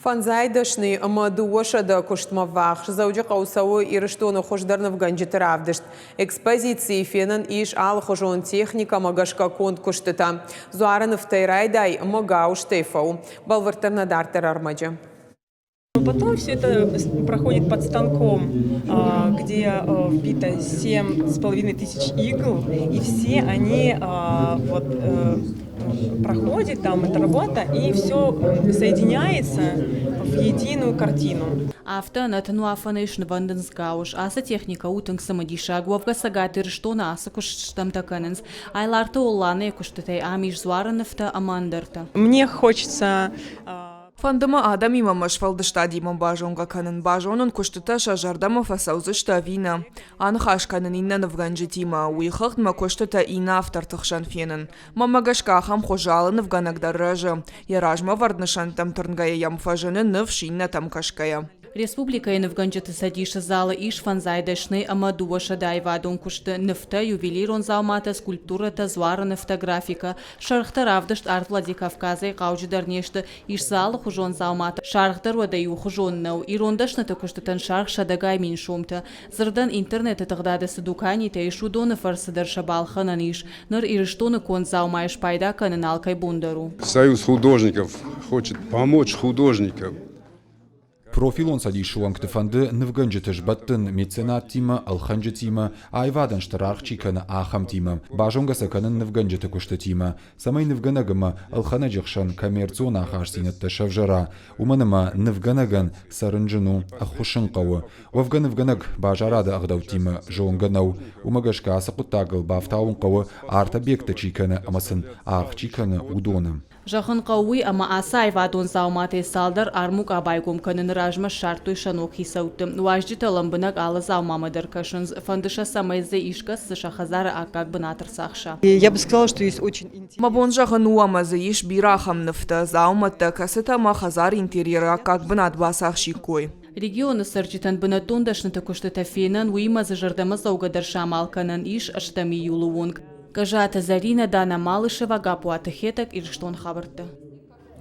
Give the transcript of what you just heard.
Фӕндзай дӕсныйы ӕмӕ 200 куыстмӕ ввахс Дзӕуджыхъӕуы цӕуы Ирыстоны хуыздӕр нывгӕнджыты равдыст. Экспозицийы фенӕн ис алыхуызон техникӕмӕ гӕсгӕ конд куыстытӕ. Дзуары нывтӕй райдай ӕмӕ гауызтӕй фӕу. Бӕлвырддӕр нӕ дарддӕр ӕрмӕджы. Потом все это проходит под станком, где вбито 7500 игл, и все они вот проходит там эта работа, и все соединяется в единую картину. Афтӕ ӕнӕтынуафӕнӕй снывӕндынц гауыз. Ацы техникӕ у тынг цымыдисаг. Уӕвгӕ Цӕгат Ирыстоны ацы куыст стӕмтӕ кӕнынц. Айларты Олланӕйы куыстытӕй ам ис дзуары нывтӕ ӕмӕ ӕндӕртӕ. Мне хочется Фӕнды мӕ адӕмимӕ мӕ сфӕлдыстадимӕ базонгӕ кӕнын, базонын, куыстытӕ сӕ зӕрдӕмӕ фӕцӕудзысты ӕви нӕ. Аныхас кӕнын иннӕ нывгӕнджытимӕ, уый хыгъд мӕ куыстытӕ иннӕ авторты хсӕн фенын. Мӕнмӕ гӕсгӕ ахӕм хуызы алы нывгӕнӕг дӕр рӕзы, йӕ размӕвӕрд нысӕнттӕм тырнгӕйӕ йӕм фӕзыны ныфс иннӕтӕм кӕсгӕйӕ. Республикӕйы нывгӕнджыты цӕдисы залы ис фӕндзай дӕсны ӕмӕ 200 аивадон куысты, нывтӕ, ювелирон дзауматӕ, скульптурӕтӕ, дзуары нывтӕ, графикӕ. Сӕргътӕ равдыст Арт Владикавказӕй хъауджыдӕр не сты, ис дзы алыхуызон дзауматӕ, саргъ дӕр уӕдӕ иухуызон нӕу. Ирон дӕсныты куыстытӕн саргъ сӕдӕгай мин сомтӕ. Дзырдӕн, интернеты тыгъдады цы дуканитӕ ис, уыдоны фӕрцы дӕр сӕ балхӕнӕн ис. Ныр Ирыстоны конд дзаумайы спайда кӕнын алкӕй бон дӕр у. Союз художников хочет помочь художникам. Профилон цӕдисы уӕнгты фӕнды нывгӕнджыты сбӕттын меценаттимӕ, ӕлхӕнджытимӕ, аивадӕн стыр аргъ чи кӕны, ахӕмтимӕ, базонгӕ сӕ кӕнын нывгӕнджыты куыстытимӕ, цӕмӕй нывгӕнӕг ӕмӕ ӕлхӕнӕджы хсӕн коммерцион ахастдзинӕдтӕ сӕвзӕра, уымӕн ӕмӕ нывгӕнӕгӕн цӕрын зын у, ӕххуыс ын хъӕуы. Уӕвгӕ нывгӕнӕг базарады ӕгъдӕуттимӕ зонгӕ нӕу, уымӕ гӕсгӕ ацы хъуыддагыл бафтауын хъӕуы, арт-объекттӕ чи кӕны ӕмӕ сын аргъ чи кӕны, уыдоны. Зӕгъын хъӕуы уый, ӕмӕ ацы аивадон дзауматӕй цалдӕр армукъа байгом кӕныны размӕ ссардтой сӕ ног хицӕутты. Уазджытӕ лӕмбынӕг алы дзаумамӕ дӕр кӕсынц, фӕнды сӕ, цӕмӕй дзы искӕцы сӕ хӕдзары аккаг бынат ӕрцахса. Я бы сказала, что есть очень Мӕ бон зӕгъын у, ӕмӕ дзы ис бирӕ ахӕм нывтӕ, дзаумӕттӕ, кӕцытӕ мӕ хӕдзары интерьеры аккаг бынат бацахсиккой. Регионы цӕрджытӕн бынӕттон дӕсныты куыстытӕ фенӕн, уыимӕ дзы зӕрдӕмӕдзӕугӕ дӕр самал кӕнӕн ис ӕстӕм июлы онг. Гӕззаты Зӕринӕ, Дана Малышева, Гаппуаты Хетӕг, Ирыстон хабӕрттӕ.